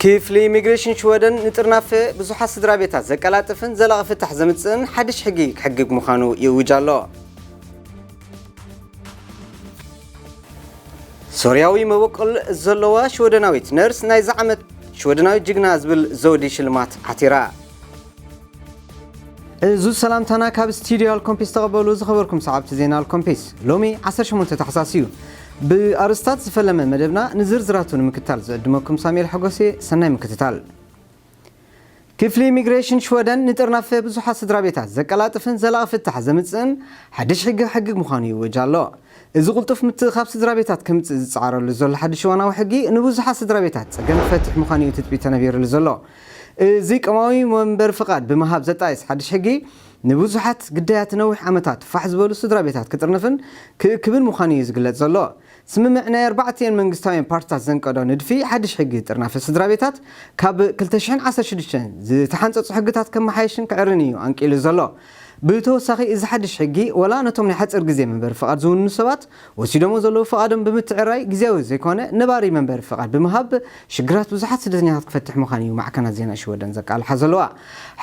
ክፍሊ ኢሚግሬሽን ሽወደን ንጥርናፈ ብዙሓት ስድራ ቤታት ዘቀላጥፍን ዘላቒ ፍታሕ ዘምጽእን ሓድሽ ሕጊ ክሕግግ ምዃኑ ይእውጅ ኣሎ። ሶርያዊ መበቆል ዘለዋ ሽወደናዊት ነርስ ናይዚ ዓመት ሽወደናዊ ጅግና ዝብል ዘውዲ ሽልማት ዓቲራ። እዚ ሰላምታና ካብ ስቱድዮ ኣልኮምፒስ ተቐበሉ። ዝኸበርኩም ሰዓብቲ ዜና ኣልኮምፒስ፣ ሎሚ ዓሰርተ ሸሞንተ ታሕሳስ እዩ። ብኣርስታት ዝፈለመ መደብና ንዝርዝራቱ ንምክታል ዝዕድመኩም ሳሙኤል ሓጎሴ። ሰናይ ምክትታል። ክፍሊ ኢሚግሬሽን ሽወደን ንጥርናፈ ብዙሓት ስድራ ቤታት ዘቀላጥፍን ዘላቒ ፍታሕ ዘምጽእን ሓድሽ ሕጊ ክሕግግ ምዃኑ ይእውጅ ኣሎ። እዚ ቅልጡፍ ምትእኻብ ስድራ ቤታት ከምጽእ ዝጸዓረሉ ዘሎ ሓድሽ እዋናዊ ሕጊ ንብዙሓት ስድራ ቤታት ጸገም ክፈትሕ ምዃኑ እዩ ትጽቢት ተነቢሩሉ ዘሎ። እዚ ቀዋሚ መንበሪ ፍቓድ ብምሃብ ዘጣይስ ሓድሽ ሕጊ ንብዙሓት ግዳያት ነዊሕ ዓመታት ፋሕ ዝበሉ ስድራ ቤታት ክጥርንፍን ክእክብን ምዃኑ እዩ ዝግለጽ ዘሎ። ስምምዕ ናይ ኣርባዕቲኤን መንግስታውያን ፓርትታት ዘንቀዶ ንድፊ ሓድሽ ሕጊ ጥርናፈ ስድራ ቤታት ካብ ክልተ ሽሕን ዓሰርተ ሽዱሽተን ዝተሓንጸጹ ሕግታት ከመሓየሽን ክዕርን እዩ ኣንቂሉ ዘሎ። ብተወሳኺ እዚ ሓድሽ ሕጊ ወላ ነቶም ናይ ሓጺር ግዜ መንበሪ ፍቓድ ዝውንኑ ሰባት ወሲዶሞ ዘለዉ ፍቓዶም ብምትዕራይ ግዜያዊ ዘይኮነ ነባሪ መንበሪ ፍቓድ ብምሃብ ሽግራት ብዙሓት ስደተኛታት ክፈትሕ ምዃኑ እዩ ማዕከናት ዜና ሽወደን ዘቃልሓ ዘለዋ።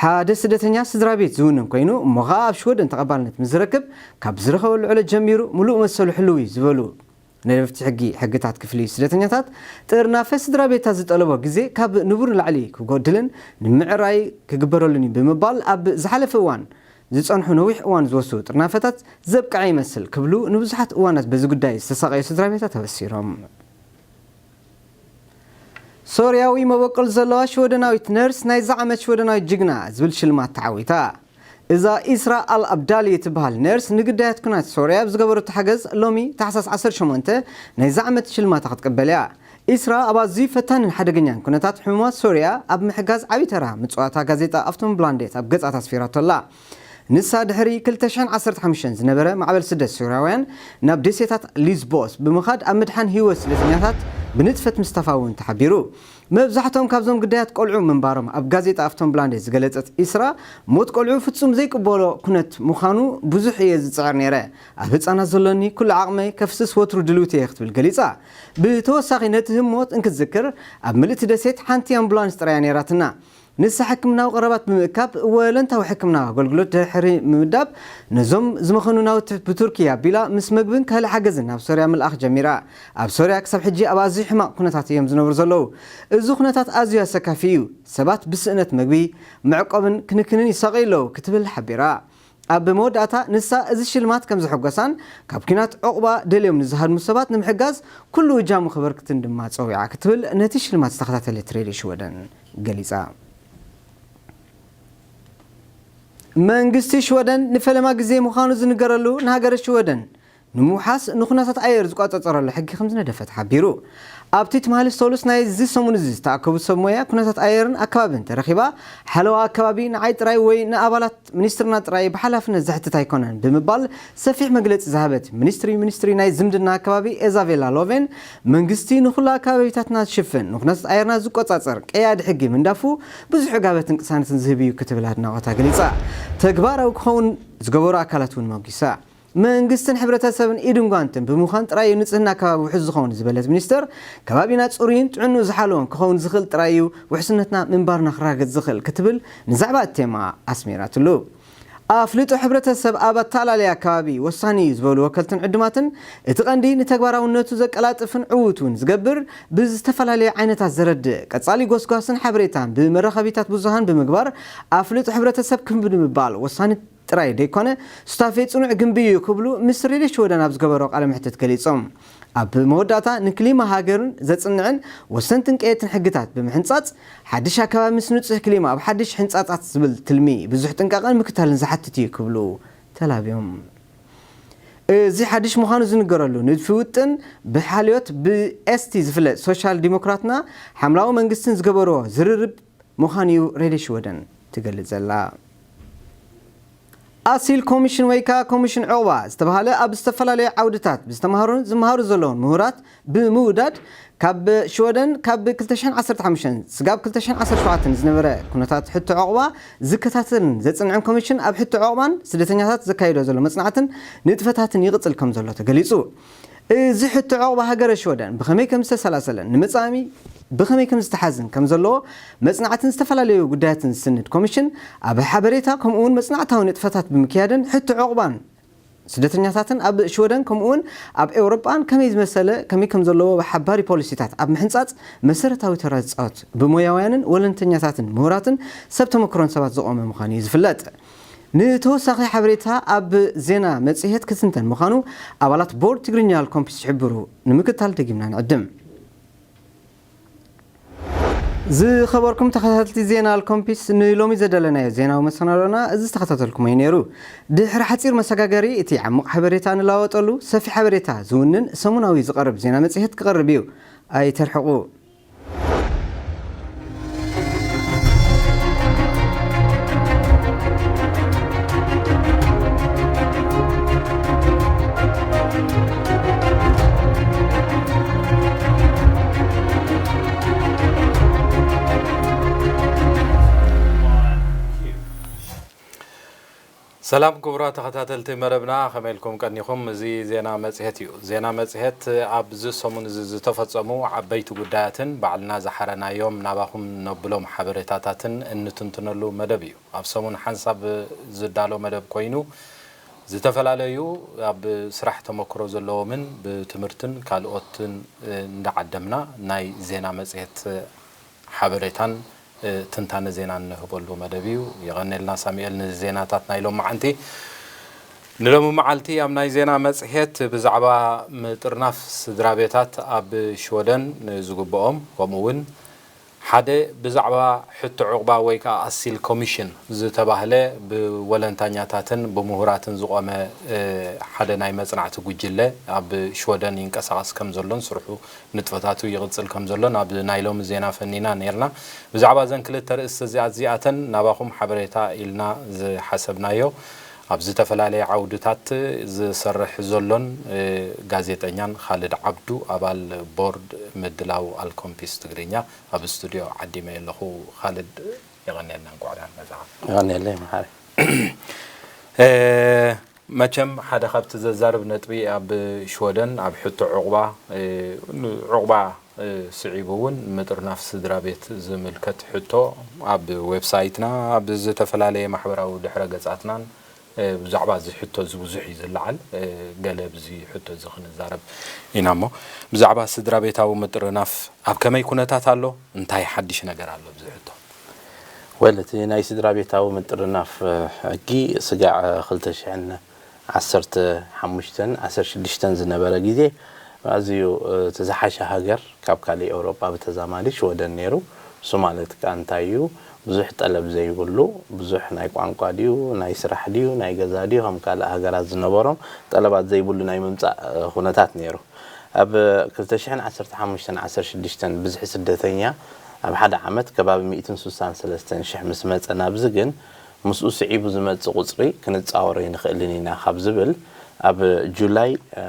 ሓደ ስደተኛ ስድራ ቤት ዝውንን ኮይኑ እሞ ኸኣ ኣብ ሽወደን ተቐባልነት ምስ ዝረክብ ካብ ዝረኸበሉ ዕለት ጀሚሩ ምሉእ መሰሉ ሕልው እዩ ዝበሉ ነደፍቲ ሕጊ ሕግታት ክፍሊ ስደተኛታት ጥርናፈ ስድራ ቤታት ዝጠለቦ ግዜ ካብ ንቡር ንላዕሊ ክጎድልን ንምዕራይ ክግበረሉን እዩ ብምባል ኣብ ዝሓለፈ እዋን ዝጸንሑ ነዊሕ እዋን ዝወስዱ ጥርናፈታት ዘብቅዐ ይመስል ክብሉ ንብዙሓት እዋናት በዚ ጉዳይ ዝተሳቐዩ ስድራ ቤታት ኣበሲሮም። ሶርያዊ መበቆል ዘለዋ ሽወደናዊት ነርስ ናይዚ ዓመት ሽወደናዊት ጅግና ዝብል ሽልማት ተዓዊታ። እዛ ኢስራ ኣል ኣብዳሊ እትበሃል ነርስ ንግዳያት ኲናት ሶርያ ኣብ ዝገበረቶ ሓገዝ ሎሚ ታሕሳስ ዓሰርተ ሸሞንተ ናይዚ ዓመት ሽልማታ ክትቅበል እያ። ኢስራ ኣብ ኣዝዩ ፈታንን ሓደገኛን ኩነታት ሕሙማት ሶርያ ኣብ ምሕጋዝ ዓቢ ተራ ምጽዋታ ጋዜጣ ኣፍቶንብላንዴት ኣብ ገጻታ ኣስፊራቶ ኣላ። ንሳ ድሕሪ ክልተ ሽሕን ዓሰርተ ሓሙሽተን ዝነበረ ማዕበል ስደት ሶርያውያን ናብ ደሴታት ሊዝቦስ ብምኻድ ኣብ ምድሓን ህይወት ስደተኛታት ብንጥፈት ምስታፋ እውን ተሓቢሩ። መብዛሕትኦም ካብዞም ግዳያት ቆልዑ ምንባሮም ኣብ ጋዜጣ ኣፍቶንብላንዴት ዝገለጸት ኢስራ፣ ሞት ቆልዑ ፍጹም ዘይቅበሎ ኩነት ምዃኑ ብዙሕ እየ ዝጽዕር ነይረ። ኣብ ህጻናት ዘሎኒ ኩሉ ዓቕመይ ከፍስስ ወትሩ ድልውቲ እየ ክትብል ገሊጻ። ብተወሳኺ ነቲ ህሞት እንክትዝክር ኣብ ምልእቲ ደሴት ሓንቲ ኣምቡላንስ ጥራያ ነይራትና። ንሳ ሕክምናዊ ቀረባት ብምእካብ ወለንታዊ ሕክምናዊ ኣገልግሎት ድሕሪ ምምዳብ ነዞም ዝመኸኑ ናውቲ ብቱርኪ ኣቢላ ምስ መግብን ካልእ ሓገዝን ናብ ሶርያ ምልኣኽ ጀሚራ። ኣብ ሶርያ ክሳብ ሕጂ ኣብ ኣዝዩ ሕማቕ ኩነታት እዮም ዝነብሩ ዘለዉ። እዚ ኩነታት ኣዝዩ ኣሰካፊ እዩ። ሰባት ብስእነት መግቢ፣ መዕቆብን ክንክንን ይሳቐዩ ኣለዉ ክትብል ሓቢራ። ኣብ መወዳእታ ንሳ እዚ ሽልማት ከም ዘሐጎሳን ካብ ኲናት ዑቕባ ደልዮም ንዝሃድሙ ሰባት ንምሕጋዝ ኩሉ እጃሙ ከበርክትን ድማ ጸዊዓ ክትብል ነቲ ሽልማት ዝተኸታተለት ሬድዮ ሽወደን ገሊጻ። መንግስቲ ሽወደን ንፈለማ ግዜ ምዃኑ ዝንገረሉ ንሃገረ ሽወደን ንምውሓስ ንኩነታት ኣየር ዝቆጻጸረሉ ሕጊ ከም ዝነደፈ ተሓቢሩ። ኣብቲ ትማሊ ሰሉስ ናይዚ ሰሙን እዚ ዝተኣከቡ ሰብ ሞያ ኩነታት ኣየርን ኣከባብን ተረኺባ ሓለዋ ኣከባቢ ንዓይ ጥራይ ወይ ንኣባላት ሚኒስትርና ጥራይ ብሓላፍነት ዘሕትት ኣይኮነን ብምባል ሰፊሕ መግለጺ ዝሃበት ሚኒስትሪ ሚኒስትሪ ናይ ዝምድና ኣከባቢ ኤዛቤላ ሎቬን መንግስቲ ንኹሉ ኣከባቢታትና ዝሽፍን ንኩነታት ኣየርና ዝቆጻጸር ቀያዲ ሕጊ ምንዳፉ ብዙሕ ዕጋበትን ቅሳነትን ዝህብ እዩ ክትብል ኣድናቖታ ገሊጻ። ተግባራዊ ክኸውን ዝገበሩ ኣካላት እውን መጒሳ። መንግስትን ሕብረተሰብን ኢድን ጓንትን ብምዃን ጥራይ እዩ ንጽህና ከባቢ ውሑስ ዝኸውን ዝበለት ሚኒስተር፣ ከባቢና ጽሩይን ጥዕንኡ ዝሓለወን ክኸውን ዝኽእል ጥራይ እዩ ውሕስነትና ምንባርና ክረጋገጽ ዝኽእል ክትብል ንዛዕባ እቲ ቴማ ኣስሚራትሉ። ኣፍልጦ ሕብረተሰብ ኣብ ኣተኣላልያ ከባቢ ወሳኒ እዩ ዝበሉ ወከልትን ዕዱማትን፣ እቲ ቀንዲ ንተግባራውነቱ ዘቀላጥፍን ዕዉት እውን ዝገብር ብዝተፈላለየ ዓይነታት ዘረድእ ቀጻሊ ጎስጓስን ሓበሬታን ብመራኸቢታት ብዙሃን ብምግባር ኣፍልጦ ሕብረተሰብ ክብ ንምባል ወሳኒ ጥራይ ደይኮነ፣ ሱታፌ ጽኑዕ ግንቢ እዩ ክብሉ ምስ ሬድዮ ሽወደን ኣብ ዝገበሮ ቃለ መሕትት ገሊጾም። ኣብ መወዳእታ ንክሊማ ሃገርን ዘጽንዕን ወሰንትን ቀየትን ሕግታት ብምሕንጻጽ፣ ሓድሽ ኣከባቢ ምስ ንጹህ ክሊማ ኣብ ሓድሽ ሕንጻጻት ዝብል ትልሚ ብዙሕ ጥንቃቐን ምክታልን ዝሓትት እዩ ክብሉ ተላብዮም። እዚ ሓድሽ ምዃኑ ዝንገረሉ ንድፊ ውጥን ብሓልዮት ብኤስቲ ዝፍለጥ ሶሻል ዲሞክራትና ሓምላዊ መንግስትን ዝገበርዎ ዝርርብ ምዃኑ እዩ ሬድዮ ሽወደን ትገልጽ ዘላ። ኣሲል ኮሚሽን ወይ ከኣ ኮሚሽን ዑቕባ ዝተባህለ ኣብ ዝተፈላለዩ ዓውድታት ብዝተማሃሩን ዝመሃሩ ዘለውን ምሁራት ብምውዳድ ካብ ሽወደን ካብ ክልተ ሽሕን ዓሰርተ ሓሙሽተን ስጋብ ክልተ ሽሕን ዓሰርተ ሸውዓተን ዝነበረ ኩነታት ሕቶ ዑቕባ ዝከታተልን ዘጽንዕን ኮሚሽን ኣብ ሕቶ ዑቕባን ስደተኛታት ዘካይዶ ዘሎ መጽናዕትን ንጥፈታትን ይቕጽል ከም ዘሎ ተገሊጹ። እዚ ሕቶ ዑቕባ ሃገረ ሽወደን ብኸመይ ከም ዝተሰላሰለን ንመጻሚ ብኸመይ ከም ዝተሓዝን ከም ዘለዎ መጽናዕትን ዝተፈላለዩ ጉዳያትን ዝስንድ ኮሚሽን ኣብ ሓበሬታ ከምኡ እውን መጽናዕታዊ ንጥፈታት ብምክያድን ሕቶ ዕቑባን ስደተኛታትን ኣብ ሽወደን ከምኡ እውን ኣብ ኤውሮጳን ከመይ ዝመሰለ ከመይ ከም ዘለዎ ሓባሪ ፖሊሲታት ኣብ ምሕንጻጽ መሰረታዊ ተራ ዝጻወት ብሞያውያንን ወለንተኛታትን ምሁራትን ሰብ ተመክሮን ሰባት ዝቖመ ምዃኑ እዩ ዝፍለጥ። ንተወሳኺ ሓበሬታ ኣብ ዜና መጽሔት ክትንተን ምዃኑ ኣባላት ቦርድ ትግርኛ ኣልኮምፒስ ይሕብሩ። ንምክታል ደጊምና ንዕድም። ዝኸበርኩም ተኸታተልቲ ዜና ኣልኮምፒስ ንሎሚ ዘደለናዮ ዜናዊ መሰናዶና እዚ ዝተኸታተልኩሞ እዩ ነይሩ። ድሕሪ ሓጺር መሰጋገሪ እቲ ዓሙቕ ሓበሬታ ንላወጠሉ ሰፊሕ ሓበሬታ ዝውንን ሰሙናዊ ዝቐርብ ዜና መጽሔት ክቐርብ እዩ። ኣይተርሕቑ። ሰላም ክቡራት ተኸታተልቲ መደብና፣ ከመይ ኢልኩም ቀኒኹም? እዚ ዜና መጽሔት እዩ። ዜና መጽሔት ኣብዚ ሰሙን እዚ ዝተፈጸሙ ዓበይቲ ጉዳያትን ባዕልና ዝሓረናዮም ናባኹም ነብሎም ሓበሬታታትን እንትንትነሉ መደብ እዩ። ኣብ ሰሙን ሓንሳብ ዝዳሎ መደብ ኮይኑ፣ ዝተፈላለዩ ኣብ ስራሕ ተመክሮ ዘለዎምን ብትምህርትን ካልኦትን እንዳዓደምና ናይ ዜና መጽሔት ሓበሬታን ትንታነ ዜናን ንህበሉ መደብ እዩ። የቐኔልና ሳሙኤል ንዜናታት ናይ ሎም መዓልቲ። ንሎሚ መዓልቲ ኣብ ናይ ዜና መጽሔት ብዛዕባ ምጥርናፍ ስድራ ቤታት ኣብ ሽወደን ዝግብኦም፣ ከምኡ እውን ሓደ ብዛዕባ ሕቶ ዕቑባ ወይ ከዓ ኣሲል ኮሚሽን ዝተባህለ ብወለንታኛታትን ብምሁራትን ዝቖመ፣ እ፣ ሓደ ናይ መጽናዕቲ ጉጅለ ኣብ ሽወደን ይንቀሳቐስ ከም ዘሎን ስርሑ ንጥፈታቱ ይቕጽል ከም ዘሎን ኣብ ናይ ሎሚ ዜና ፈኒና ነይርና። ብዛዕባ እዘን ክልተ ርእስቲ እዚኣት እዚኣተን ናባኹም ሓበሬታ ኢልና ዝሓሰብናዮ ኣብ ዝተፈላለየ ዓውድታት ዝሰርሕ ዘሎን፣ እ፣ ጋዜጠኛን ካልድ ዓብዱ ኣባል ቦርድ ምድላው ኣልኮምፒስ ትግርኛ ኣብ ስቱድዮ ዓዲመ ኣለኹ። ካልድ የቐንየልና፣ እንኳዕ ደሓን መጻኻ። የቐንየለይ መሓሪ። እ፣ መቸም ሓደ ካብቲ ዘዛርብ ነጥቢ ኣብ ሽወደን ኣብ ሕቶ ዕቑባ፣ እ፣ ዕቑባ፣ እ፣ ስዒቡ እውን ምጥርናፍ ስድራ ቤት ዝምልከት ሕቶ ኣብ ዌብሳይትና ኣብ ዝተፈላለየ ማሕበራዊ ድሕረ ገጻትናን፣ እ፣ ብዛዕባ እዚ ሕቶ እዚ ብዙሕ እዩ ዝለዓል። እ፣ ገለ ብዚ ሕቶ እዚ ክንዛረብ ኢና እሞ ብዛዕባ ስድራ ቤታዊ ምጥርናፍ ኣብ ከመይ ኩነታት ኣሎ? እንታይ ሓድሽ ነገር ኣሎ ኣብዚ ሕቶ? ወል እቲ ናይ ስድራ ቤታዊ ምጥርናፍ፣ እ፣ ሕጊ ስጋዕ፣ እ፣ ክልተ ሽሕን ዓሰርተ ሓሙሽተን ዓሰርተ ሽዱሽተን ዝነበረ ግዜ ኣዝዩ፣ እ፣ እቲ ዝሓሸ ሃገር ካብ ካልእ ኤውሮጳ ብተዛማዲ ሽወደን ነይሩ። እሱ ማለት ከኣ እንታይ እዩ? ብዙሕ ጠለብ ዘይብሉ፣ ብዙሕ ናይ ቋንቋ ድዩ፣ ናይ ስራሕ ድዩ፣ ናይ ገዛ ድዩ፣ ከም ካልእ ሃገራት ዝነበሮም ጠለባት ዘይብሉ ናይ ምምጻእ፣ እ፣ ኩነታት ነይሩ። ኣብ ክልተ ሽሕን ዓሰርተ ሓሙሽተን ዓሰርተ ሽዱሽተን ብዝሒ ስደተኛ ኣብ ሓደ ዓመት ከባቢ ሚእትን ስሳን ሰለስተን ሽሕ ምስ መጸ ናብዚ ግን ምስኡ ስዒቡ ዝመጽእ ቁጽሪ ክንጻወሮ ኣይንኽእልን ኢና ካብ ዝብል ኣብ ጁላይ፣ እ፣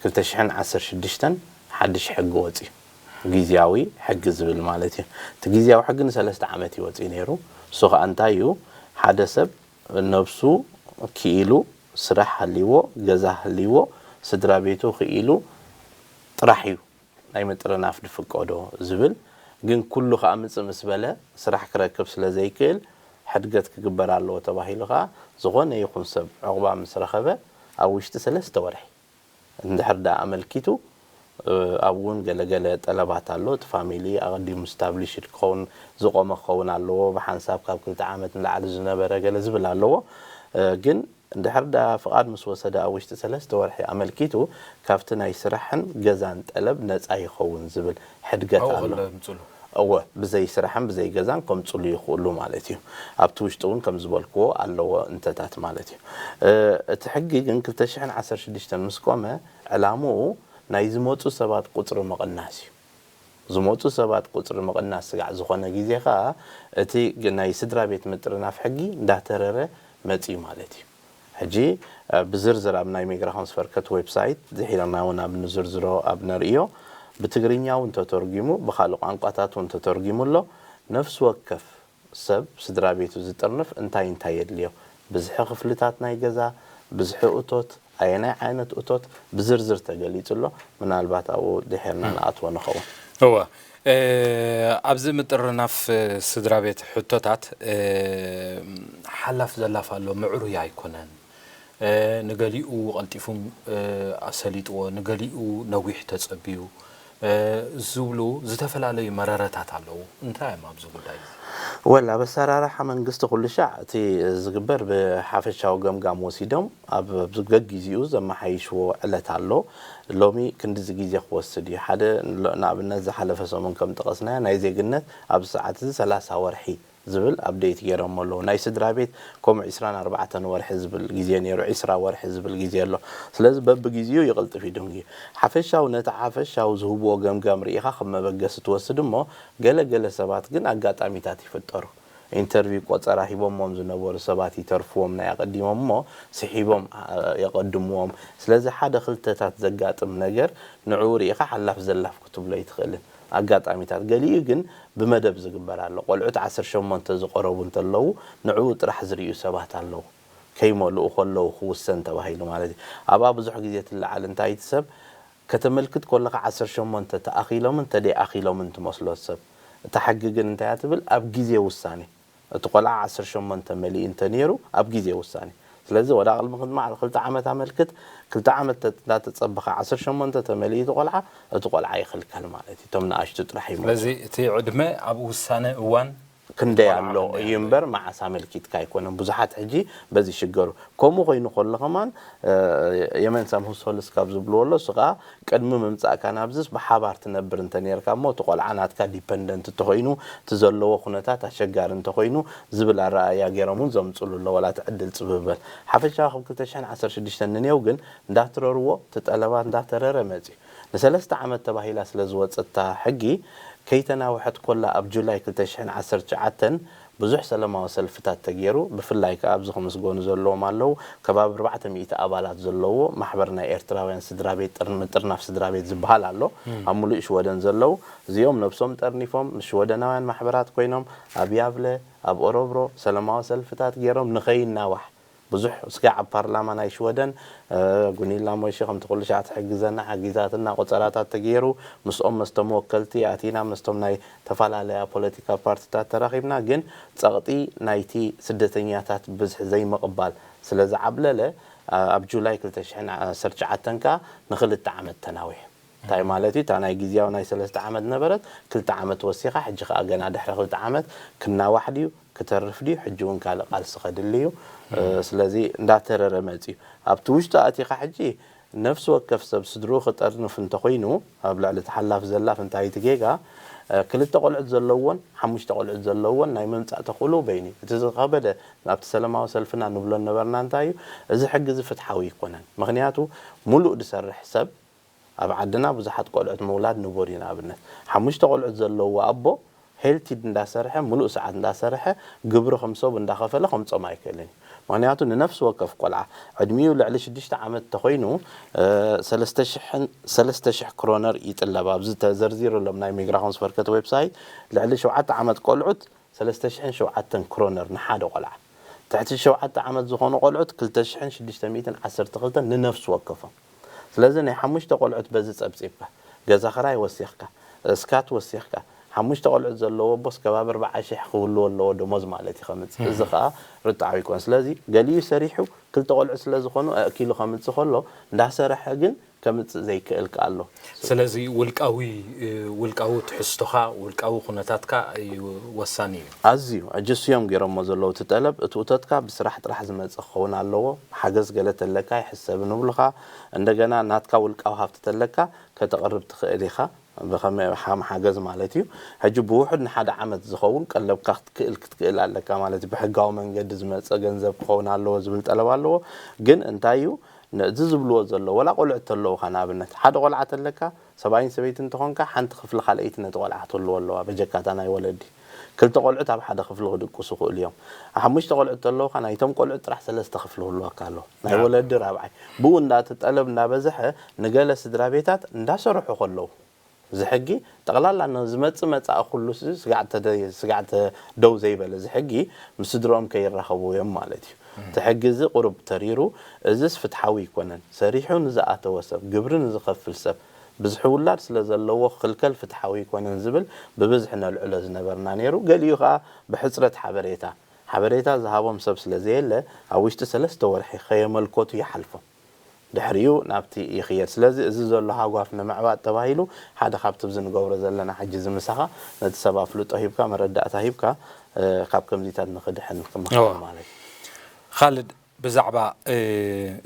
ክልተ ሽሕን ዓሰርተ ሽዱሽተን ሓድሽ ሕጊ ወጺኡ። ግዝያዊ ሕጊ ዝብል ማለት እዩ። እቲ ግዝያዊ ሕጊ ንሰለስተ ዓመት እዩ ወጺኡ ነይሩ። እሱ ኸኣ እንታይ እዩ? ሓደ ሰብ ነብሱ ክኢሉ፣ ስራሕ ሃልይዎ፣ ገዛ ሃልይዎ፣ ስድራ ቤቱ ክኢሉ ጥራሕ እዩ ናይ ምጥርናፍ ድፍቀዶ ዝብል። ግን ኩሉ ከኣ ምጽእ ምስ በለ ስራሕ ክረክብ ስለ ዘይክእል ሕድገት ክግበር ኣለዎ ተባሂሉ ከኣ ዝኾነ ይኹን ሰብ ዕቑባ ምስ ረኸበ ኣብ ውሽጢ ሰለስተ ወርሒ እንድሕር ደኣ ኣመልኪቱ፣ እ፣ ኣብኡ እውን ገለገለ ጠለባት ኣሎ። እቲ ፋሚሊ ኣቐዲሙ ስታብሊሽድ ክኸውን ዝቖመ ክኸውን ኣለዎ። ብሓንሳብ ካብ ክልተ ዓመት ንላዕሊ ዝነበረ ገለ ዝብል ኣለዎ። እ፣ ግን እንድሕር ደኣ ፍቓድ ምስ ወሰደ ኣብ ውሽጢ ሰለስተ ወርሒ ኣመልኪቱ ካብቲ ናይ ስራሕን ገዛን ጠለብ ነጻ ይኸውን ዝብል ሕድገት ኣብኡ ኣሎ። ከሎ የምጽሉ። እወ፣ ብዘይ ስራሕን ብዘይ ገዛን ከምጽሉ ይኽእሉ ማለት እዩ። ኣብቲ ውሽጢ እውን ከም ዝበልክዎ ኣለዎ እንተታት ማለት እዩ። እ፣ እቲ ሕጊ ግን ክልተ ሽሕን ዓሰርተ ሽዱሽተን ምስ ቆመ ዕላምኡ ናይ ዝመጹ ሰባት ቁጽሪ ምቕናስ እዩ። ዝመጹ ሰባት ቁጽሪ ምቕናስ ስጋዕ ዝኾነ ግዜ ኸኣ እቲ ግ-፣ ናይ ስድራ ቤት ምጥርናፍ ሕጊ እንዳተረረ መጺኡ ማለት እዩ። ሕጂ፣ እ፣ ብዝርዝር ኣብ ናይ ሜግራኾንስ ፈርከት ዌብሳይት ድሒርና እውን ኣብ ንዝርዝሮ ኣብ ነርእዮ። ብትግርኛ እውን ተተርጒሙ፣ ብኻልእ ቋንቋታት እውን ተተርጒሙ ኣሎ። ነፍሲ ወከፍ ሰብ ስድራ ቤቱ ዝጥርንፍ እንታይ እንታይ የድልዮ? ብዝሒ ክፍልታት ናይ ገዛ፣ ብዝሒ እቶት፣ ኣየናይ ዓይነት እቶት ብዝርዝር ተገሊጹ ኣሎ። ምናልባት ኣብኡ ድሒርና ንኣትዎ ንኸውን። እወ፣ እ፣ ኣብዚ ምጥርናፍ ስድራ ቤት ሕቶታት፣ እ፣ ሓላፍ ዘላፍ ኣሎ፣ ምዕሩይ ኣይኮነን። እ፣ ንገሊኡ ቀልጢፉም፣ እ፣ ኣሰሊጥዎ፣ ንገሊኡ ነዊሕ ተጸብዩ፣ እ፣ ዝብሉ ዝተፈላለዩ መረረታት ኣለዉ። እንታይ እዮም ኣብዚ ጉዳይ እዚ? ወላ ኣብ ኣሰራርሓ መንግስቲ ኩሉ ሻዕ እቲ ዝግበር ብሓፈሻዊ ገምጋም ወሲዶም ኣብ፣ ኣብ ገጊዜኡ ዘመሓይሽዎ ዕለት ኣሎ። ሎሚ ክንድዚ ግዜ ክወስድ እዩ። ሓደ ሎ-፣ ንኣብነት ዝሓለፈ ሰሙን ከም ጠቐስናዮ ናይ ዜግነት ኣብዚ ሰዓት እዚ ሰላሳ ወርሒ ዝብል ኣፕዴት ገይሮም ኣለዉ። ናይ ስድራ ቤት ከምኡ ዒስራን ኣርባዕተን ወርሒ ዝብል ግዜ ነይሩ፣ ዒስራ ወርሒ ዝብል ግዜ ኣሎ። ስለዚ በብግዜኡ ይቕልጥፍ እዩ ድንጉ። ሓፈሻዊ፣ ነቲ ሓፈሻዊ ዝህብዎ ገምጋም ርኢኻ ከም መበገሲ ትወስድ እሞ፣ ገለ ገለ ሰባት ግን ኣጋጣሚታት ይፍጠሩ። ኢንተርቪው ቆጸራ ሂቦሞም ዝነበሩ ሰባት ይተርፍዎም ናይ ኣቐዲሞም እሞ፣ ስሒቦም፣ ኣ-፣ የቐድምዎም። ስለዚ ሓደ ክልተታት ዘጋጥም ነገር ንዕኡ ርኢኻ ሓላፍ ዘላፍ ክትብሎ ኣይትኽእልን። ኣጋጣሚታት። ገሊኡ ግን ብመደብ ዝግበር ኣሎ። ቆልዑት ዓሰርተ ሸሞንተ ዝቐረቡ እንተለዉ፣ ንዕኡ ጥራሕ ዝርእዩ ሰባት ኣለዉ። ከይመልኡ ከለዉ ክውሰን ተባሂሉ ማለት እዩ። ኣብኣ ብዙሕ ግዜ ትለዓል። እንታይ እቲ ሰብ ከተመልክት ከለኻ ዓሰርተ ሸሞንተ ተኣኺሎምን ተደይኣኺሎምን ትመስሎ ሰብ። እታ ሕጊ ግን እንታይ እያ ትብል? ኣብ ግዜ ውሳኔ። እቲ ቆልዓ ዓሰርተ ሸሞንተ መሊኡ እንተ ነይሩ፣ ኣብ ግዜ ውሳኔ። ስለዚ ወዳ ቅድሚ ክንዲ መዓል ክልተ ዓመት ኣመልክት፣ ክልተ ዓመት ተ-፣ እንዳተጸበኻ ዓሰርተ ሸሞንተ ተመሊኡ እቲ ቆልዓ፣ እቲ ቆልዓ ይኽልከል ማለት እዩ። እቶም ንኣሽቱ ጥራሕ ይመልኡ። ስለዚ እቲ ዕድመ ኣብ ውሳነ እዋን ክንደይ ቆልዓ ኣሎ ክንደይ እዩ ኣሎ? እምበር መዓስ ኣመልኪትካ ኣይኮነን። ብዙሓት ሕጂ በዚ ይሽገሩ። ከምኡ ኮይኑ ከሎ ከማን፣ እ፣ የመን ሳም ሁሶልስ ካብ ዝብልዎ ኣሎ፣ እሱ ከኣ ቅድሚ ምምጻእካ ናብዝስ ብሓባር ትነብር እንተ ነርካ እሞ፣ እቲ ቆልዓ ናትካ ዲፐንደንት እንተኾይኑ፣ እቲ ዘለዎ ኩነታት ኣሸጋሪ እንተኾይኑ፣ ዝብል ኣረኣእያ ገይሮም እውን ዘምጽሉ ኣሎ፣ ዋላ እቲ ዕድል ጽብብ በል። ሓፈሻዊ ካብ ክልተ ሽሕን ዓሰርተ ሽዱሽተን ንኔው ግን እንዳትረርዎ፣ እቲ ጠለባት እንዳተረረ መጽዩ። ንሰለስተ ዓመት ተባሂላ ስለ ዝወጸት እታ ሕጊ፣ ከይተናውሐት ኮላ ኣብ ጁላይ ክልተ ሽሕን ዓሰርተ ትሽዓተን ብዙሕ ሰላማዊ ሰልፍታት ተገይሩ፣ ብፍላይ ከኣ ኣብዚ ክምስገኑ ዘለዎም ኣለዉ፣ ከባቢ ኣርባዕተ ሚእቲ ኣባላት ዘለዎ ማሕበር ናይ ኤርትራውያን ስድራ ቤት ጥር-፣ ምጥርናፍ ስድራ ቤት ዝበሃል ኣሎ፣ እም። ኣብ ምሉእ ሽወደን ዘለዉ። እዚኦም ነብሶም ጠርኒፎም ምስ ሽወደናውያን ማሕበራት ኮይኖም ኣብ ያቭለ፣ ኣብ ኦሮብሮ ሰላማዊ ሰልፍታት ገይሮም ንኸይናዋሕ ብዙሕ ስጋዕ ኣብ ፓርላማ ናይ ሽወደን፣ እ፣ ጉኒላ ሞይሺ ከምቲ ኩሉ ሻዕ ትሕግዘና፣ ሓጊዛትና፣ ቆጸራታት ተገይሩ፣ ምስኦም መስቶም ወከልቲ ኣቲና፣ መስቶም ናይ ተፈላለያ ፖለቲካ ፓርቲታት ተራኺብና፣ ግን ጸቕጢ ናይቲ ስደተኛታት ብዝሒ ዘይምቕባል ስለ ዝዓብለለ፣ ኣ-፣ ኣብ ጁላይ ክልተ ሽሕን ዓሰርተ ትሽዓተን ከኣ ንኽልተ ዓመት ተናዊሑ። እንታይ ማለት እዩ? እታ ናይ ግዝያዊ ናይ ሰለስተ ዓመት ነበረት፣ ክልተ ዓመት ወሲኻ፣ ሕጂ ከኣ ገና ድሕሪ ክልተ ዓመት ክናዋሕ ድዩ? ክተርፍ ድዩ? ሕጂ እውን ካልእ ቃልሲ ከድሊ እዩ። እ፣ እም። ስለዚ እንዳተረረ መጽዩ። ኣብቲ ውሽጡ ኣቲኻ ሕጂ ነፍሲ ወከፍ ሰብ ስድርኡ ክጠርንፍ እንተኾይኑ፣ ኣብ ልዕሊ ተሓላፍ ዘላፍ እንታይ እቲ ጌጋ? እ፣ ክልተ ቆልዑት ዘለዎን ሓሙሽተ ቆልዑት ዘለዎን ናይ ምምጻእ ተኽእሎ በይኑ እዩ። እቲ ዝኸበደ ኣብቲ ሰላማዊ ሰልፍና ንብሎ ነበርና እንታይ እዩ? እዚ ሕጊ እዚ ፍትሓዊ ኣይኮነን። ምኽንያቱ፣ ሙሉእ ዝሰርሕ ሰብ ኣብ ዓድና ብዙሓት ቆልዑት ምውላድ ንቡር እዩ። ንኣብነት፣ ሓሙሽተ ቆልዑት ዘለዎ ኣቦ ሄልቲ እንዳሰርሐ፣ ሙሉእ ሰዓት እንዳሰርሐ፣ ግብሪ ከም ሰብ እንዳኸፈለ ከምጾም ኣይክእልን እዩ። ምኽንያቱ፣ ንነፍሲ ወከፍ ቆልዓ ዕድሚኡ ልዕሊ ሽዱሽተ ዓመት እንተኾይኑ፣ እ፣ ሰለስተ ሽሕን፣ ሰለስተ ሽሕ ክሮነር ይጥለብ። ኣብዚ ተዘርዚሩ ኣሎ ናይ ሚግራሾንስቨርከት ዌብሳይት፣ ልዕሊ ሸውዓተ ዓመት ቆልዑት ሰለስተ ሽሕን ሸውዓተን ክሮነር ንሓደ ቆልዓ። ትሕቲ ሸውዓተ ዓመት ዝኾኑ ቆልዑት ክልተ ሽሕን ሽዱሽተ ሚእትን ዓሰርተ ክልተን ንነፍሲ ወከፎም። ስለዚ ናይ ሓሙሽተ ቆልዑት በዚ ጸብጺብካ፣ ገዛ ክራይ ወሲኽካ፣ እስካት ወሲኽካ፣ ሓሙሽተ ቆልዑት ዘለዎ ኣቦስ ከባቢ ኣርብዓ ሽሕ ክህልዎ ኣለዎ ደሞዝ ማለት እዩ ከምጽእ። እዚ ም። ከኣ ርትዓዊ ይኮን። ስለዚ ገሊኡ ሰሪሑ ክልተ ቆልዑት ስለ ዝኾኑ ኣእኪሉ ከምጽእ ከሎ፣ እንዳሰርሐ ግን ከምጽእ ዘይክእል ከኣ ኣሎ። ስለዚ ውልቃዊ፣ እ፣ ውልቃዊ ትሕዝቶኻ፣ ውልቃዊ ኩነታትካ እዩ ወሳኒ እዩ። ኣዝዩ። ሕጂ እሱ እዮም ገይሮሞ ዘለዉ እቲ ጠለብ። እቲ እቶትካ ብስራሕ ጥራሕ ዝመጽእ ክኸውን ኣለዎ። ሓገዝ ገለ ተለካ ይሕሰብ ንብሉኻ። እንደገና ናትካ ውልቃዊ ሃብቲ ተለካ ከተቕርብ ትኽእል ኢኻ። ብኸመይ ሓም-፣ ሓገዝ ማለት እዩ። ሕጂ ብውሑድ ንሓደ ዓመት ዝኸውን ቀለብካ ክትክእል፣ ክትክእል ኣለካ ማለት እዩ። ብሕጋዊ መንገዲ ዝመጸ ገንዘብ ክኸውን ኣለዎ ዝብል ጠለብ ኣለዎ። ግን እንታይ እዩ? ነዚ ዝብልዎ ዘሎ፣ ወላ ቆልዑት ተለውኻ፣ ንኣብነት፣ ሓደ ቆልዓ ተለካ፣ ሰብኣይን ሰበይትን እንተኾንካ፣ ሓንቲ ክፍሊ ካልኣይቲ ነቲ ቆልዓ ክትህልዎ ኣለዋ፣ በጀካታ ናይ ወለዲ። ክልተ ቆልዑት ኣብ ሓደ ክፍሊ ክድቅሱ ይኽእሉ እዮም። ሓሙሽተ ቆልዑት ተለውኻ፣ ናይቶም ቆልዑት ጥራሕ ሰለስተ ክፍሊ ክህልወካ ኣለዎ። ናይ ናም። ወለዲ ራብዓይ። ብኡ እንዳ እቲ ጠለብ እንዳበዝሐ፣ ንገለ ስድራ ቤታት እንዳሰርሑ ከለዉ፣ እዚ ሕጊ ጠቕላላ ንዝመጽእ መጻኢ ኩሉ ስ-፣ ስጋዕ ተደ-፣ ስጋዕ ተ-፣ ደው ዘይበለ እዚ ሕጊ ምስ ስድርኦም ከይራኸቡ እዮም ማለት እዩ። እም። እቲ ሕጊ እዚ ቁሩብ ተሪሩ፣ እዝስ ፍትሓዊ ኣይኮነን። ሰሪሑ ንዝኣተወ ሰብ፣ ግብሪ ንዝኸፍል ሰብ፣ ብዝሒ ውላድ ስለ ዘለዎ ክኽልከል ፍትሓዊ ኣይኮነን ዝብል ብብዝሒ ነልዕሎ ዝነበርና ነይሩ። ገሊኡ ከኣ ብሕጽረት ሓበሬታ፣ ሓበሬታ ዝሃቦም ሰብ ስለ ዘየለ ኣብ ውሽጢ ሰለስተ ወርሒ ከየመልከቱ ይሓልፎም። ድሕሪኡ ናብቲ ይኽየድ። ስለዚ እዚ ዘሎ ሃጓፍ ንምዕባጥ ተባሂሉ ሓደ ካብቲ ኣብዚ ንገብሮ ዘለና ሕጂ እዚ ምሳኻ ነቲ ሰብ ኣፍልጦ ሂብካ መረዳእታ ሂብካ ካብ ከምዚታት ንኽድሕን ክመኽር ማለት እዩ። ካልድ ብዛዕባ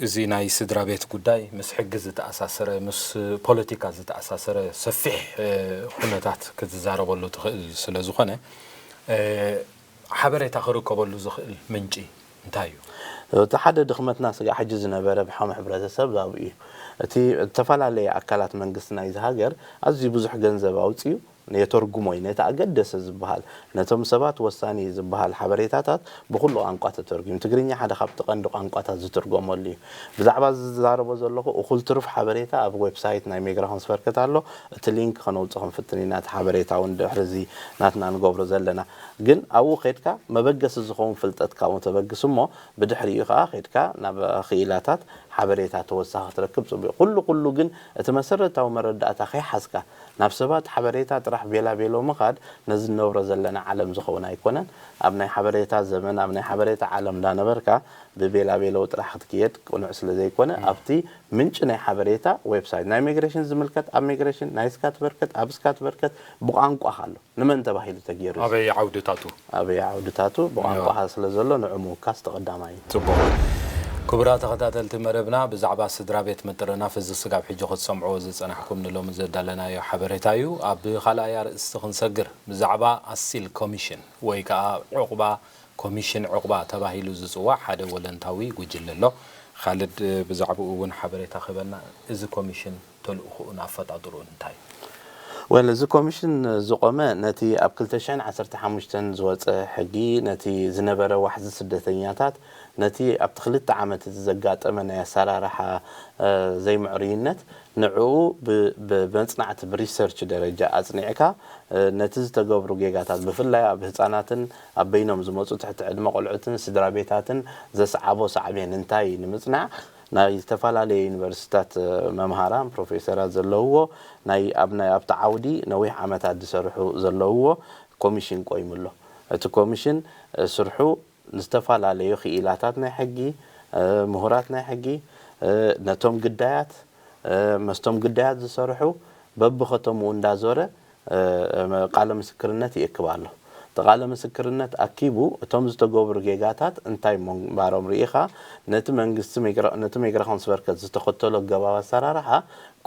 እዚ ናይ ስድራ ቤት ጉዳይ ምስ ሕጊ ዝተኣሳሰረ ምስ ፖለቲካ ዝተኣሳሰረ ሰፊሕ ኩነታት ክትዛረበሉ ትኽእል ስለ ዝኾነ ሓበሬታ ክርከበሉ ዝኽእል ምንጪ እንታይ እዩ? እቲ ሓደ ድኽመትና ስጋዕ ሕጂ ዝነበረ ብሓሙ ሕብረተሰብ ኣብኡ እዩ። እቲ ዝተፈላለየ ኣካላት መንግስቲ ናይዚ ሃገር ኣዝዩ ብዙሕ ገንዘብ ኣውፅዩ የተርጉሞ እዩ ነቲ ኣገደሰ ዝበሃል ነቶም ሰባት ወሳኒ ዝበሃል ሓበሬታታት ብኹሉ ቋንቋ ተተርጉሙ። ትግርኛ ሓደ ካብቲ ቀንዲ ቋንቋታት ዝትርጎመሉ እዩ። ብዛዕባ እዚ ዝዛረቦ ዘለኹ እኹል ትሩፍ ሓበሬታ ኣብ ዌብሳይት ናይ ሜግራሆንስ በርከት ኣሎ። እቲ ሊንክ ከነውፅኦ ክንፍትን ኢና። እቲ ሓበሬታ እውን ድሕሪ እዚ ናትና ንገብሮ ዘለና ግን ኣብኡ ከድካ መበገሲ ዝኸውን ፍልጠትካ እውን ተበግስ እሞ ብድሕሪኡ ከዓ ከድካ ናብ ክኢላታት ሓበሬታ ተወሳኺ ክትረክብ ፅቡቅ። ኩሉ ኩሉ ግን እቲ መሰረታዊ መረዳእታ ከይሓዝካ ናብ ሰባት ሓበሬታ ጥራሕ ቤላ ቤሎ ምኻድ ነዚ ንነብሮ ዘለና ዓለም ዝኸውን ኣይኮነን። ኣብ ናይ ሓበሬታ ዘመን ኣብ ናይ ሓበሬታ ዓለም እንዳነበርካ ብቤላ ቤሎ ጥራሕ ክትክየድ ቅኑዕ ስለ ዘይኮነ ኣብቲ ምንጪ ናይ ሓበሬታ ዌብሳይት ናይ ሚግሬሽን ዝምልከት ኣብ ሚግሬሽን ናይ ስካት በርከት ኣብ ስካት በርከት ብቋንቋ ኣሎ ንመን ተባሂሉ ተገይሩ ኣበይ ዓውድታቱ ኣበይ ዓውድታቱ ብቋንቋኻ ስለ ዘሎ ንዑ ምውካስ ተቐዳማይ እዩ። ጽቡቕ። ክቡራት ተኸታተልቲ መደብና ብዛዕባ ስድራ ቤት ምጥርናፍ እዚ ስጋብ ሕጂ ክትሰምዕዎ ዝጸናሕኩም ንሎሚ ዘዳለናዮ ሓበሬታ እዩ። ኣብ ካልኣይ ኣርእስቲ ክንሰግር ብዛዕባ ኣሲል ኮሚሽን ወይ ከኣ ዑቕባ ኮሚሽን ዑቕባ ተባሂሉ ዝጽዋዕ ሓደ ወለንታዊ ጉጅለ ኣሎ። ካልድ ብዛዕባኡ እውን ሓበሬታ ክህበና እዚ ኮሚሽን ተልእኾኡን ኣፈጣጥርኡን እንታይ እዩ? ወል እዚ ኮሚሽን ዝቖመ ነቲ ኣብ ክልተ ሽሕን ዓሰርተ ሓሙሽተን ዝወጸ ሕጊ ነቲ ዝነበረ ዋሕዚ ስደተኛታት ነቲ ኣብቲ ክልተ ዓመት እቲ ዘጋጠመ ናይ ኣሰራርሓ ዘይምዕሩይነት ንዕኡ ብመጽናዕቲ ብሪሰርች ደረጃ ኣጽኒዕካ ነቲ ዝተገብሩ ጌጋታት ብፍላይ ኣብ ህጻናትን ኣብ በይኖም ዝመጹ ትሕቲ ዕድመ ቆልዑትን ስድራ ቤታትን ዘስዓቦ ሳዕቤን እንታይ ንምጽናዕ ናይ ዝተፈላለየ ዩኒቨርሲታት መምሃራን ፕሮፌሰራት ዘለውዎ ናይ ኣብ ናይ ኣብቲ ዓውዲ ነዊሕ ዓመታት ዝሰርሑ ዘለውዎ ኮሚሽን ቆይሙ ኣሎ። እቲ ኮሚሽን ስርሑ ንዝተፈላለዩ ክኢላታት ናይ ሕጊ፣ ምሁራት ናይ ሕጊ፣ ነቶም ግዳያት፣ መስቶም ግዳያት ዝሰርሑ በብኸተምኡ እንዳዞረ ቃለ ምስክርነት ይእክብ ኣሎ። እቲ ቃለ ምስክርነት ኣኪቡ እቶም ዝተገብሩ ጌጋታት እንታይ ምንባሮም ርኢኻ ነቲ መንግስቲ ነቲ ሜግራ ኮንስበርከት ዝተኸተሎ ኣገባብ ኣሰራርሓ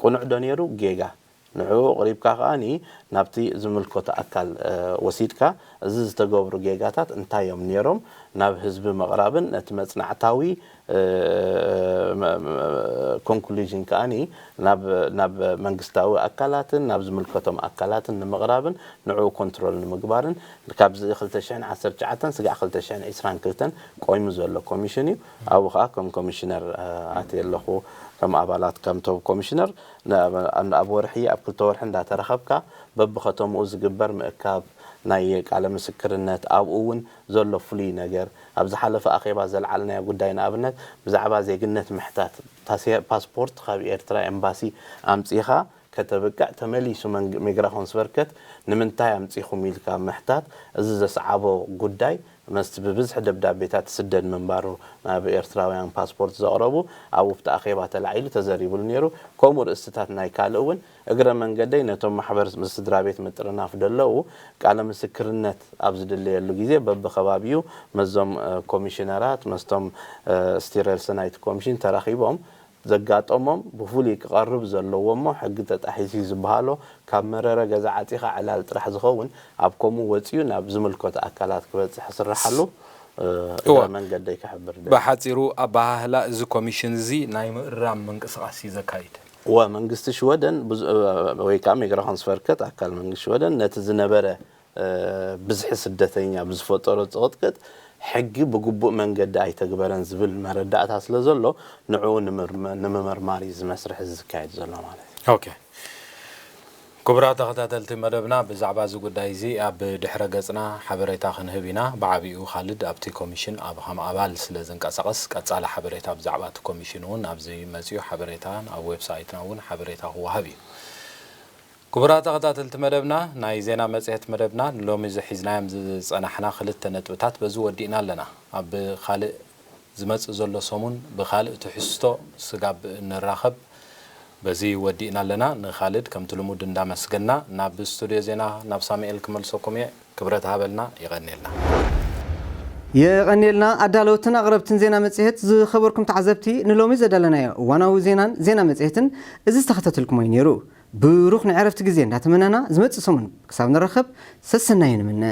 ቅኑዕ ዶ ነይሩ ጌጋ ንዕኡ ኣቕሪብካ ከኣ ናብቲ ዝምልከቶ ኣካል ወሲድካ እዚ ዝተገብሩ ጌጋታት እንታይ እዮም ነይሮም ናብ ህዝቢ ምቕራብን ነቲ መጽናዕታዊ ኮንክሉዥን ከኣ ናብ መንግስታዊ ኣካላትን ናብ ዝምልከቶም ኣካላትን ንምቕራብን ንዕኡ ኮንትሮል ንምግባርን ካብዚ ክልተ ሽሕን ዓሰርተ ትሽዓተን ስጋዕ ክልተ ሽሕን ዕስራን ክልተን ቆይሙ ዘሎ ኮሚሽን እዩ። ኣብኡ ከኣ ከም ኮሚሽነር ኣትየ ኣለኹ። ከም ኣባላት ከምቶም ኮሚሽነር ኣብ ወርሒ ኣብ ክልተ ወርሒ እንዳተረኸብካ በብኸተምኡ ዝግበር ምእካብ ናይ ቃለ ምስክርነት ኣብኡ እውን ዘሎ ፍሉይ ነገር ኣብ ዝሓለፈ ኣኼባ ዘልዓልናዮ ጉዳይ ንኣብነት ብዛዕባ ዜግነት ምሕታት ፓስፖርት ካብ ኤርትራ ኤምባሲ ኣምጺኻ ከተብቅዕ ተመሊሱ ሜግራ ኮንስበርከት ንምንታይ ኣምጺኹም ኢልካ ምሕታት እዚ ዘስዓቦ ጉዳይ መስቲ ብብዝሒ ደብዳቤታት ትስደድ ምንባሩ ናብ ኤርትራውያን ፓስፖርት ዘቕረቡ ኣብኡ ኣብቲ ኣኼባ ተላዒሉ ተዘሪብሉ ነይሩ። ከምኡ ርእስትታት ናይ ካልእ እውን እግረ መንገደይ ነቶም ማሕበር ምስ ስድራ ቤት ምጥርናፍ ደለዉ ቃለ ምስክርነት ኣብ ዝድለየሉ ግዜ በብከባቢኡ መዞም ኮሚሽነራት መስቶም ስቲረልሰ ናይቲ ኮሚሽን ተራኺቦም ዘጋጠሞም ብፍሉይ ክቐርብ ዘለዎ እሞ ሕጊ ተጣሒሱ እዩ ዝበሃሎ ካብ መረረ ገዛ ዓፂኻ ዕላል ጥራሕ ዝኸውን ኣብ ከምኡ ወፂኡ ናብ ዝምልከቶ ኣካላት ክበፅሕ ስራሓሉ እግረ መንገደይ ክሕብር ደሊ። ብሓፂሩ ኣበሃህላ እዚ ኮሚሽን እዚ ናይ ምእራም ምንቅስቃስ እዩ ዘካይድ። እወ መንግስቲ ሽወደን ወይ ከዓ ሚግራኮንስቨርከት ኣካል መንግስቲ ሽወደን ነቲ ዝነበረ ብዝሒ ስደተኛ ብዝፈጠሮ ፅቕጥቅጥ ሕጊ ብግቡእ መንገዲ ኣይተግበረን ዝብል መረዳእታ ስለ ዘሎ ንዕኡ ንምምርማር እዩ እዚ መስርሕ እዚ ዝካየድ ዘሎ ማለት እዩ። ኦኬ። ክቡራት ተኸታተልቲ መደብና፣ ብዛዕባ እዚ ጉዳይ እዚ ኣብ ድሕረ ገጽና ሓበሬታ ክንህብ ኢና። ብዓቢኡ ካልድ ኣብቲ ኮሚሽን ኣብ ከም ኣባል ስለ ዝንቀሳቐስ፣ ቀጻሊ ሓበሬታ ብዛዕባ እቲ ኮሚሽን እውን ኣብዚ መጺኡ ሓበሬታን ኣብ ዌብሳይትና እውን ሓበሬታ ክወሃብ እዩ። ክቡራት ተኸታተልቲ መደብና፣ ናይ ዜና መጽሔት መደብና ንሎሚ እዚ ሒዝናዮም ዝጸናሕና ክልተ ነጥብታት በዚ ወዲእና ኣለና። ኣብ ካልእ ዝመጽእ ዘሎ ሰሙን ብኻልእ ትሕዝቶ ስጋብ ንራኸብ በዚ ወዲእና ኣለና። ንኻልድ ከምቲ ልሙድ እንዳመስገና ናብ ስቱድዮ ዜና ናብ ሳሙኤል ክመልሰኩም እየ። ክብረት ሃበልና። የቐንየልና። የቐንየልና ኣዳለውትን ኣቕረብትን ዜና መጽሔት። ዝኸበርኩም ተዓዘብቲ፣ ንሎሚ ዘዳለናዮ እዋናዊ ዜናን ዜና መጽሔትን እዚ ዝተኸታተልኩሞ እዩ ነይሩ። ብሩኽ ናይ ዕረፍቲ ግዜ እንዳተመነና ዝመጽእ ሰሙን ክሳብ ንራኸብ ሰሰናዩ ንምነ።